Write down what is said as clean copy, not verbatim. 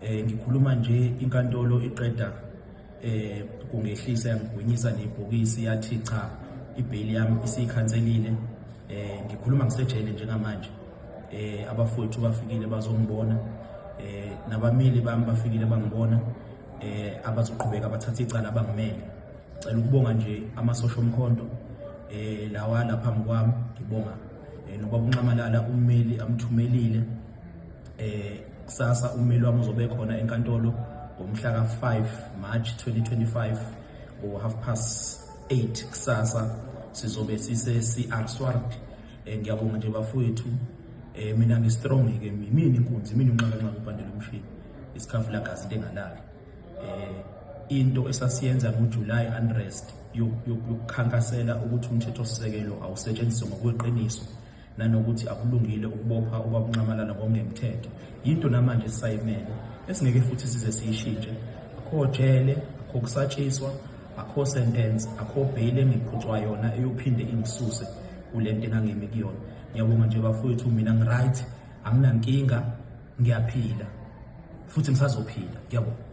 Ngikhuluma nje inkantolo iqeda kungehlisa, yangigwinyisa nebhokisi, yathi cha, ibheyili yami isiyikhanselile. Ngikhuluma ngisejele njengamanje. Abafowethu bafikile bazongibona, nabameli bami bafikile bangibona, abazoqhubeka bathatha icala abangimele. Cela ukubonga nje amasosha omkhonto lawa lapha kwami, ngibonga nobaba uNxamalala, ummeli amthumelile. Kusasa ummeli wami uzobe khona enkantolo ngomhla ka-5 March 2025 ngo 8:30 kusasa, sizobe sise CR Swart. Ngiyabonga nje bafowethu. Mina ngi-strong ke, mina inkunzi, mina unxakanxaka, ubhandela umshini, isikhafu lagazi, into engalali. Into esasiyenza ngoJuly unrest yokukhankasela ukuthi umthetho sisekelo awusetshenziswe ngokweqiniso, nanokuthi akulungile ukubopha ubaba uNxamalala ngokungemthetho, yinto namanje esisayimele, esingeke futhi size siyishintshe. Akho jele, akho kusatshiswa, akho sentence, akho bail engiphucwa yona eyophinde ingisuse kule nto engangimi kuyona. Ngiyabonga nje bafowethu, mina ngi-right, anginankinga, ngiyaphila futhi ngisazophila. Ngiyabonga.